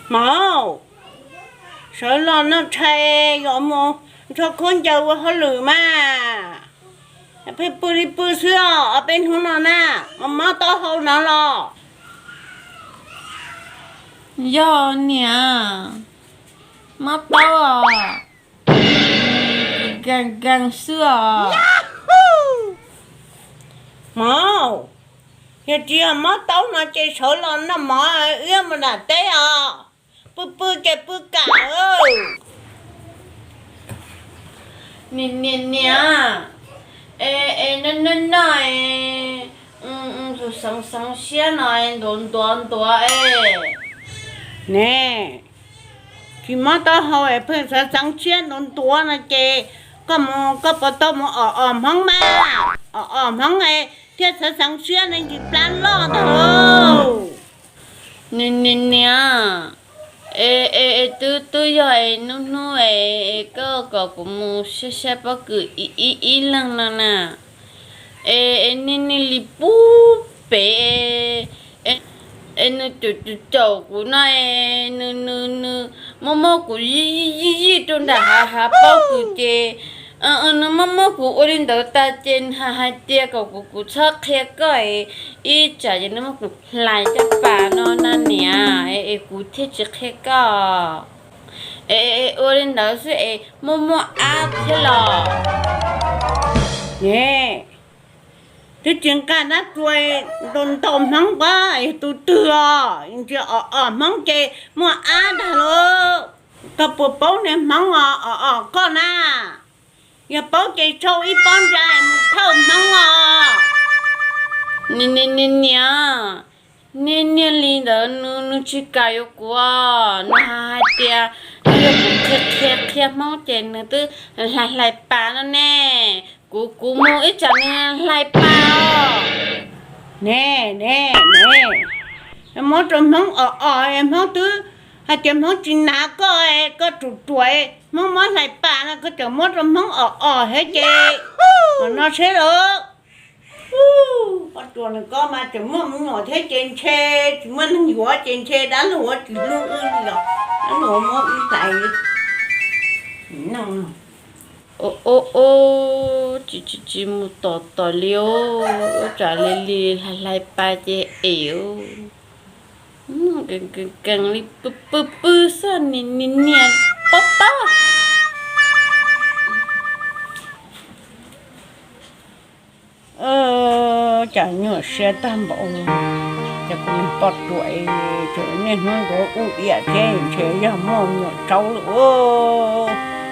Mauj, sawv los noj tshais, yuav mus nrho khaub ncaws ua hauj lwm mas. Pheej pw li pw xwb os, ob peb hnub no na, mob taub hau no los? Yog niam, mob taub os, nkees nkees xwb os. Mauj, yog tsis yog mob taub no ces sawv los noj mov, wb mus nram teb os. Pw pw ces pw kam. Niam, niam, es, es noj noj noj es xeev xeev siab no ntuav ntuav ntuav es. Ne, tsis mob taub hau es pheej xeev xeev siab ntuav ntuav no ces koj mus, koj puas tau mus os os Hmoob mas? Os os Hmoob es thiaj xeev xeev siab ne, ntsis plab loj ntag lauj. Niam, niam, es, es twb twb yog es hnub hnub es koj kom kuv mus saib saib pob kws ib ib leeg no na, es niaj niaj li pub pem, es nws caum caum caum kuv no es nws, nws, nws muab muab kuv yij yij yij yij rau nram hav hav pob kws ces nws muab muab kuv ua li ntawd tas ces nws hais tias kom kuv, kuv txhob qhia koj es ib tsam ces nws muab kuv hlais caj pas no na niam, es kuv thiaj tsis qhia koj. Es ua li ntawd xwb es muaj muaj ab thiab los? Ne, twb tsis nqa dab tsi, ntaus ntaus Hmoob ua yog tus twg os, ntsia os os Hmoob ces muaj ab ntag lauj. Koj puas paub niag Hmoob os os koj na? Yog paub ces sau ib pob ntsa mus thawj Hmoob os. Niam, niam, niam, niaj niaj li ntawd nws, nws tsis kam yuav kuv, nws hais tias yog kuv qhia qhia qhia Hmoob ces nws twb hlais hlais pas no ne. Kuv, kuv mus ib tsam nws hlais pas os. Ne, ne, ne, muab rau Hmoob os os, Hmoob twb hais tias Hmoob tsis hnav koj, koj ruam ruam, Hmoob muab hlais pas no koj tseem muab rau Hmoob os os thiab ces, no seb lauj. Poj ruam nws koj mas tseem muaj me nyuam thiab ces ntshe tsis muaj neeg yuav ces ntshe dab laug ua tsis hlub wb li os, dab laug muab wb hlais. Ua ua ua, tsis tsis tsis mus tom tom li os, ua tsam li li hlais hlais pas ces es. Kees kees li pw pw pw xwb, niag niag pob pob. Cas nyuaj siab tag npaum, ces kuv niag poj ruam, niaj hnub ntuav ub iam thiab ntshe yog muaj me nyuam tsaub lawm.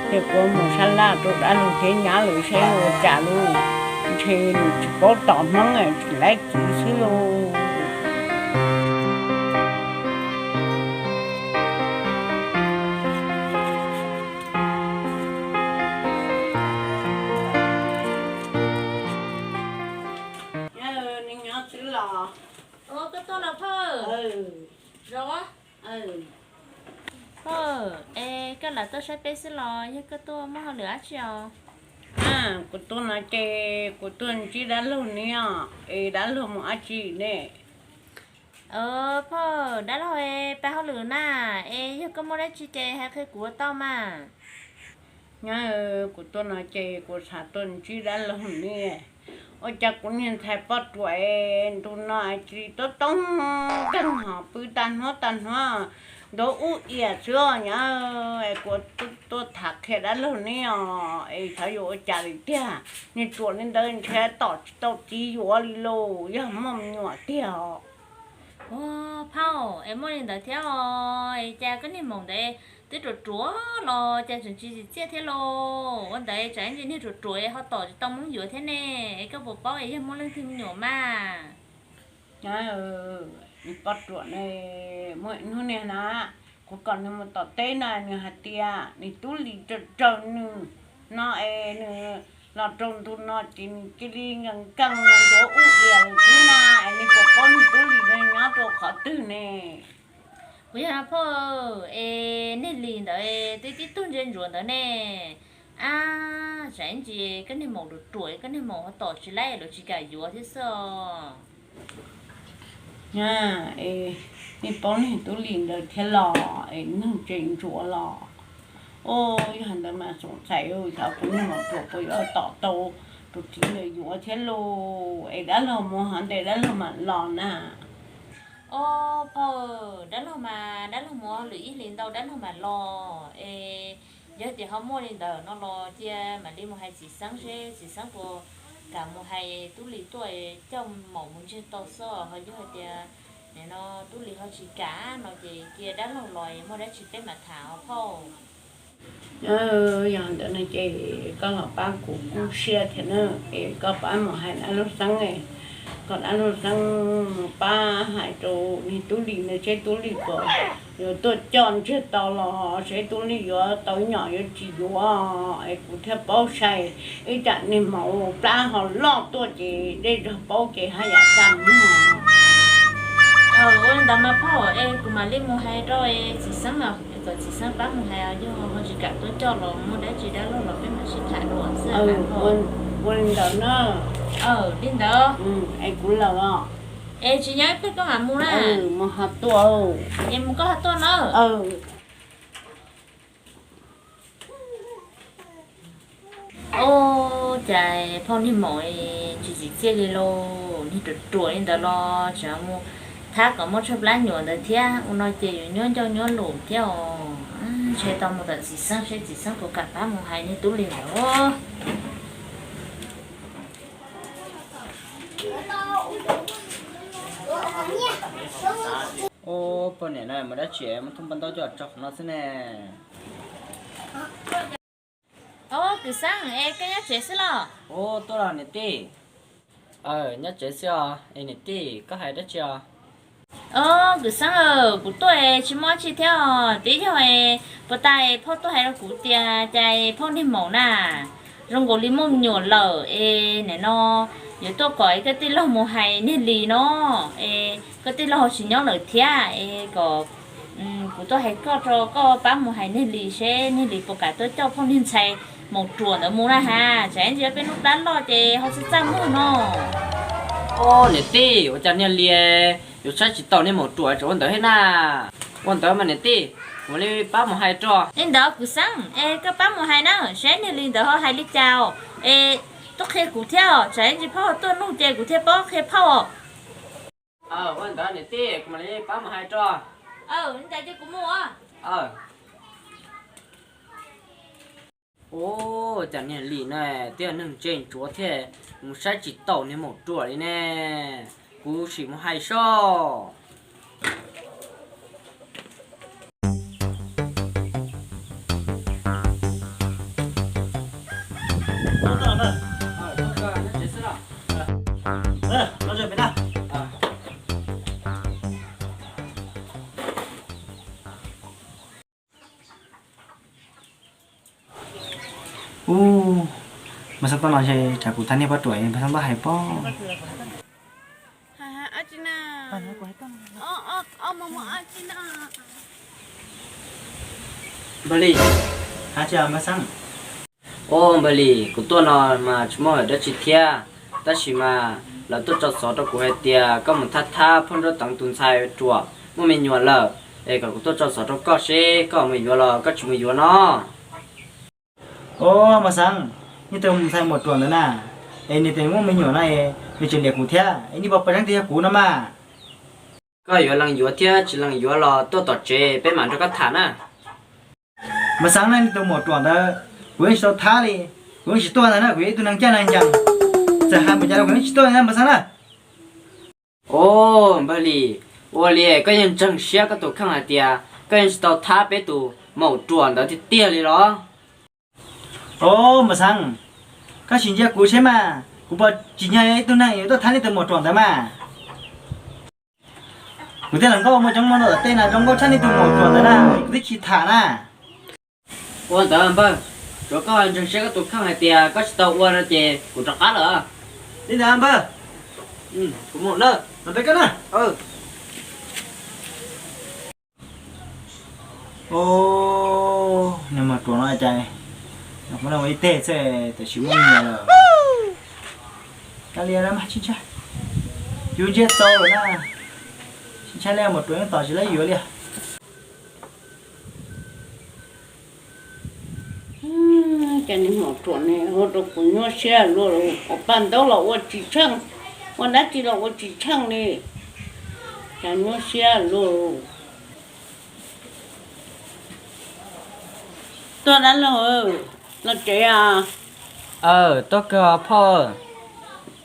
Ces kuv mus sab laj rau dab laug thiab nyab lawv seb ua cas lauj, ntshe nws tsis paub tos Hmoob, tsis laib txiv xwb lauj. Nyob xwb los? Koj tuaj los phauj? Phauj, es koj lam tuaj saib peb xwb los yog koj tuaj muaj hauj lwm dab tsi os? Kuv tuaj no ces kuv tuaj ntsib dab laug ne os, es dab laug mus dab tsi ne? Phauj, dab laug pab hauj lwm na, es yog koj muaj dab tsi ces hais qhia kuv ua tau mas. Nyab, kuv tuaj no ces kuv xav tuaj ntsib dab laug ne. Ua cas kuv niag ntxhais poj ruam ntu no cia li toob toob nkeeg ho pw tag hnub tag hnub ntuav ub iam xwb os nyab. Kuv tuaj tham qhia dab laug ne os, es xyov yuav ua cas li tiag. Niag ruam li ntawd ntshe tom tsis tau txiv yuav li lauj, yog muaj me nyuam tiag os. Phauj, es muaj li ntawd thiab os, es cas koj niag maum ntawd twb ruam ruam los cas tseem tsis tsim txiaj thiab lauj? Ua ntawd tsam ib ntsis niag ruam ruam ho tom tsis tau Hmoob yuav thiab ne, es koj puas paub es yog muaj leej twg me nyuam mas? Nyab, nws poj ruam ne, muaj ib hnub niag na, kuv kom nws mus tom teb na, nws hais tias nws tub lis raws raws nws no es nws los rau ntu no ces nws cia li nkees nkees ntuav ub iam lawm xwb na, es nws puas paub nws tub lis nyob rau qhov twg ne? Kuv yog phauj, es niag lis ntawd twb tib tug ntse ntsuav ntawd ne, Ab, tsam ib ntsis koj niag maum ruam ruam, koj niag maum ho tom tsis laib, luag tsis kam yuav thiab xwb os. Nej paub niag Tub Lis ntawd thiab los es neeg tseem ntsuav los. Yog ntawd mas xoom txhais, xyov kuv niag maum ruam puas yuav tom tau tus txiv ntawd yuav thiab lauj. Es dab laug mus hov ntes dab laug mam los na. Au, phauj, dab laug mas dab laug mus lwm ib hlis ntau dab laug mam los es, yog tias ho muaj li ntawd no los cia mam li mus hais txiv xeeb seb txiv xeeb puas kam mus hais Tub Lis tuaj coj maum mus ntsiag to xwb. Ho yog hais tias nim no Tub Lis ho tsis kam no ces cia dab laug los es muaj dab tsi peb mam tham os phauj. Yog ntawd no ces koj los pab kuv kub siab thiab na, es koj pab mus hais dab laug xeeb, kom dab laug xeeb mus pab hais rau niag Tub Lis ntawd seb Tub Lis puas yuav tuaj coj ntsiag to los seb Tub Lis yuav tau nyom yuav tsis yuav, es kuv thiaj paub sai. Ib tsam niag maum plab ho loj tuaj ces dej zog paub ces haj yam txaj muag. Ua li ntawd mas phauj, es kuv mam li mus hais rau txiv xeeb, kom txiv xeeb pab mus hais, yog ho tsis kam tuaj coj los muaj dab tsi dab laug los peb mam sib tham dua xwb. Ua li ntawd na. Li ntawd. Es kuv lawm os. Es tsis nyob ib pliag koj mam mus na. Mus ho tuaj. Es mus koj ho tuaj na. Ua cas phauj niag maum tsis txim txiaj li lauj, niag ruam ruam li ntawd los tseem mus thab kom muaj tshuaj plab nyuam ntawd thiab. Ua no ces yuav nyuab ncauj nyuab lus thiab os. Ntshe tau mus tom txiv xeeb seb txiv xeeb puas kam pab mus hais niag Tub Lis ntawd. Ua poj niam na, mus dab tsi muab thoob paj ntaub coj tso qhov no xwb ne? Au, kwv Xeeb, es koj nyob tsev xwb los? Ua, tuaj los niam tij. Nyob tsev xwb os. Es niam tij, koj hais dab tsi os? Au, kwv Xeeb, kuv tuaj es tsis muaj dab tsi thiab os. Twb yog es puag ta es phauj tuaj hais rau kuv tias cas phauj niag maum na zoo nkaus li muaj me nyuam lawm es nim no yuav tuaj kom koj tij laug mus hais niag Lis no, es koj tij laug tsis nyob lawm thiab es kom kuv tuaj hais koj rau koj pab mus hais niag Lis seb niag Lis puas kam tuaj coj phauj niag ntxhais maum ruam ntawd mus na has, tsam ib ntsis peb lub plab loj ces ho txaj txaj muag no. Au, niam tij, ua cas niag Lis yuav saib tsis taus niag maum ruam tseem ua ntawd thiab na? Ua ntawd mas niam tij, kuv mam li pab mus hais rau. Li ntawd kwv Xeeb, es koj pab mus hais na seb niag Lis ntawd ho hais li cas es tuaj qhia kuv thiab, tsam ib ntsis phauj ho tuaj nug ces kuv thiaj paub qhia phauj. Ua ntawd niam tij, kuv mam li pab mus hais rau. Li ntawd ces kuv mus. Ua, cas niag Lis na twb yog neeg ntse ntsuav thiab, mus saib tsis taus niag maum ruam li ne. Kuv sim mus hais seb. Ub, Npawg Xeeb tuaj no ces tsam kuv thab niag poj ruam, Npawg Xeeb tuaj hais pob. Npawg Lis, hais tsis Npawg Xeeb? Ub, Npawg Lis, kuv tuaj no mas tsis muaj dab tsi thiab, tab sis mas lawv tuaj tso xov rau kuv hais tias koj mus thab thab phauj Nraub Teev tus ntxhais ruam muaj me nyuam lawm, es kom kuv tuaj tso xov rau koj seb koj mus yuav los koj tsis mus yuav no. Ub, Npawg Xeeb, nej tus ntxhais maum ruam ntawd na, es nws tias nws muaj me nyuam no es nws tseem liam kuv thiab, es nej puas paub tseeb tias yog kuv no mas? Koj yuav lees yuav thiab tsis lees yuav los tuaj tom tsev peb mam nrog koj tham na. Npawg Xeeb na, nej tus maum ruam ntawd kuv yeej tsis tau thab li, kuv yeej tsis tuaj ntag na, kuv yog ib tug neeg ncaj neeg ncees, txawm hais npaum cas los kuv yeej tsis tuaj li na Npawg Xeeb na. Ub, Npawg Lis, ua li koj yeej ntseeg siab koj tus kheej hais tias koj yeej tsis tau thab peb tus maum ruam ntawd tiag tiag li los? Ub, Npawg Xeeb, koj sim ntsia kuv seb mas, kuv puas tsim nyog ib tug neeg yuav tuaj thab nej tus maum ruam ntawd mas. Kuv thiaj hluas nkauj muaj coob muaj ntau tom tej no, zoo nkauj tshaj nej tus maum ruam ntawd na, kuv twb tsis tham na. Ua ntawd npawg, tsuav koj ntseeg siab koj tus kheej hais tias koj tsis tau ua no ces kuv rov qab lawm. Li ntawd npawg, kuv mus na, mam peb koj na. Ub, nws maum ruam no cas Ua ib teg xwb tam sim muaj nyias lawm. Kav liam mas tsis ntshai, yus ntsia txaus lawm na. Tsis ntshai li, Maum Ruam yeej tos tsis laib yuav li. Cas niag Maum Ruam ne ua rau kuv nyuaj siab luaj, ua paj ntaub los ua tsis tsheej, ua dab tsi los ua tsis tsheej li. Cas nyuaj siab luaj. Tuaj dab laug, los tsev os. Aw, tuaj kawg os phauj.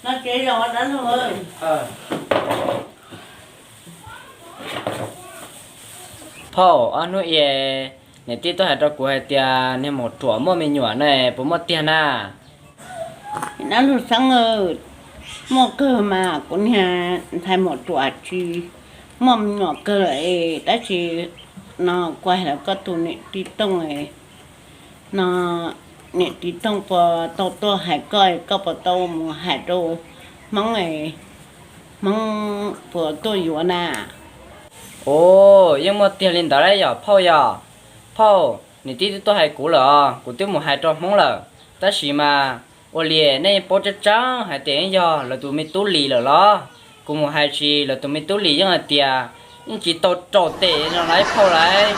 Los tsev os dab laug. Phauj, ob hnub i niam tij tuaj hais rau kuv hais tias niag Maum Ruam muaj me nyuam na, puas muaj tiag na? Dab laug Xeeb, muaj kawg mas, kuv niag ntxhais Maum Ruam tsis muaj me nyuam kawg lawm es, tab sis no kuv hais los koj tus niam tij Tooj no, niam tij Tooj puas tau tuaj hais koj, koj puas tau mus hais rau Hmoob, Hmoob puas tuaj yuav na? Ua, yeej muaj tiag li ntawd lauj yom phauj yom. Phauj, niam tij twb tuaj hais kuv lawm os, kuv twb mus hais rau Hmoob lawm. Tab sis mas ua li nej paub tseeb tseeb hais tias yog lawv tus me tub lis lawm los? Kuv mus hais tsis lawv tus me tub lis yeej hais tias yeej tsis tau raus tes no lauj phauj lauj.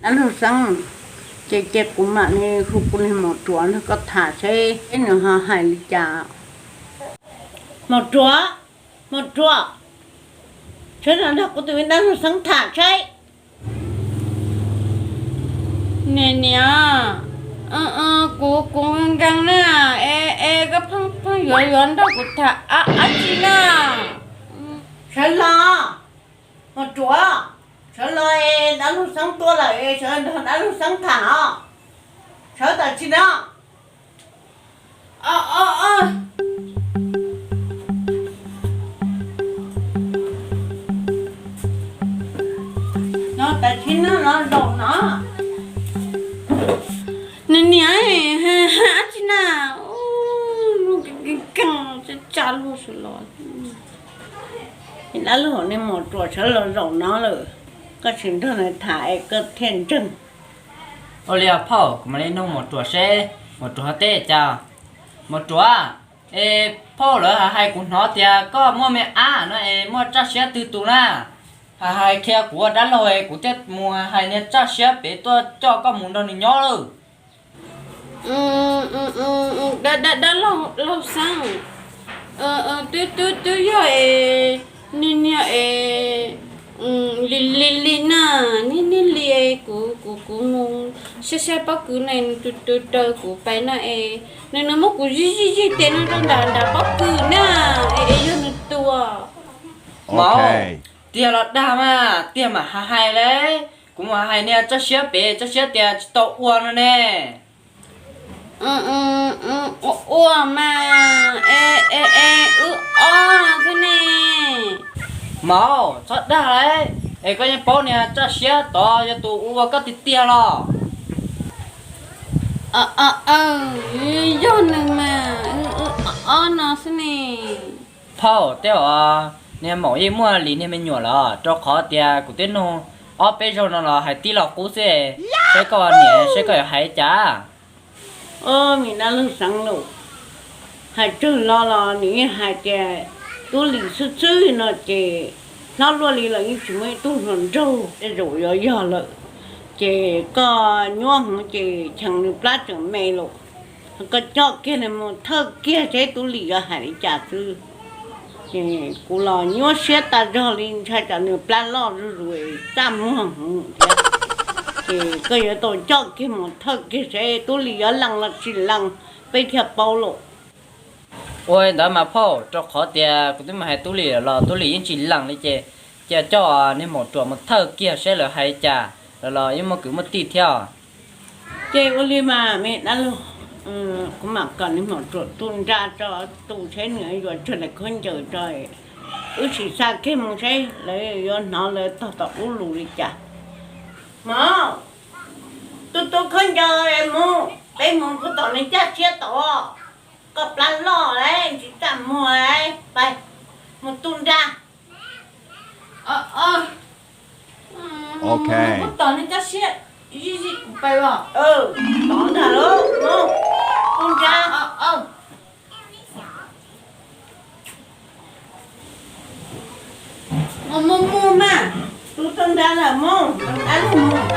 Dab laug Xeeb, ces ces kuv mam li hu kuv niag Maum Ruam nrog koj tham seb nws ho hais li cas. Maum Ruam, Maum Ruam, sawv los nrog kuv tus me dab laug Xeeb tham saib. Niam, niam, kuv, kuv nkees na, es, es koj pheej, pheej yuav, yuav nrog kuv tham dab tsi na? Sawv los, Maum Ruam, sawv los es dab laug Xeeb tuaj lawm es sawv nrog dab laug Xeeb tham os. Sawv tam sim no. No tam sim no los zaum no. Niam, niam, dab tsi na? Keej, keej, tsa luag sawv los. Dab laug niag Maum Ruam sawv los zaum no lawm, koj tsis nrog nws tham es koj thiaj ntseeg. Ua li os phauj, kuv mam li nug Maum Ruam seb Maum Ruam ho teb cas. Maum Ruam, es phauj lawv hais hais kuv hnov tias koj muaj me ab no es muaj txoj siab twg tus na? Hais hais qhia kuv ua dab laug es kuv thiaj mus hais niag txoj siab pem tuaj coj koj mus nrog nws nyob lawm. Dab, dab, dab laug Xeeb, twb, twb, twb yog es niag, niag es li, li, li na, niag, niag li es kuv, kuv, kuv mus saib, saib pob kws na, nws tus, tus raws kuv pais na es nws, nws muab kuv zij, zij, zij tes no rau nram, nram pob kws na, es, es yog nws tus. Maum, tiag los dag mas, tiag mam hais hais lauj. Kuv mam hais niag txoj siab pem, txoj siab tias tsis tau ua no ne. Ua, ua mas, es, es, es wb ob no xwb ne. Maum, txhob dag lauj, es koj yeej paub niag txoj siab tod yog tus ua ua koj tiag tiag los? Yog nws mas, wb ob no xwb ne. Phauj, tej zaum niag Maum yeej muaj li niag me nyuam lawm, rau qhov tias kuv twb nug ob peb zaug no los hais tib lo qub xwb. Saib koj niam, saib koj yuav hais cas. Au, me dab laug Xeeb lauj, hais tsawg lo los nws yeej hais tias Tub Lis xwb xwb no ces hlob luaj li los yeej tsis muaj ib tug hluas nraug, tej zaum yuav yog lawm. Ces koj nyuaj heev ces cheem nws plab tseem me lauj. Koj coj kiag nws mus thawj kiag seb Tub Lis yuav hais li cas xwb. Ces kuv los nyuaj siab tas zog li, ntshai tsam nws plab loj zuj zus txaj muag heev thiab. Ces koj yuav tau coj kiag mus thawj kiag seb Tub Lis yuav lees los tsis lees, peb thiaj paub lauj. Ua li ntawd mas phauj, rau qhov tias kuv twb mus hais Tub Lis lawm los Tub Lis yeej tsis lees li ces cia coj niag Maum Ruam mus thawj kiag seb lawv hais li cas, lawv los yeej muaj kwv muaj tij thiab. Ces ua li mas me dab laug, kuv mam kom niag Maum Ruam tu nra tso, tu seb nws yuav tsawg daim khaub ncaws tso, wb sim xa kiag mus seb lawv yuav hnov lawv tog tom ub lus li cas. Maum, tu tu khaub ncaws mus, peb mus puag tom nws caj siab tod. Koj plab loj lawm, tsis txaj muag, pais mus tu nra. Puag tom nws caj siab. Zij zij kuv pais os. Tod ntag lauj, mus, mus nrad. Mus mus mus mas, tus tod nrad lawm, mus, ab lug mus.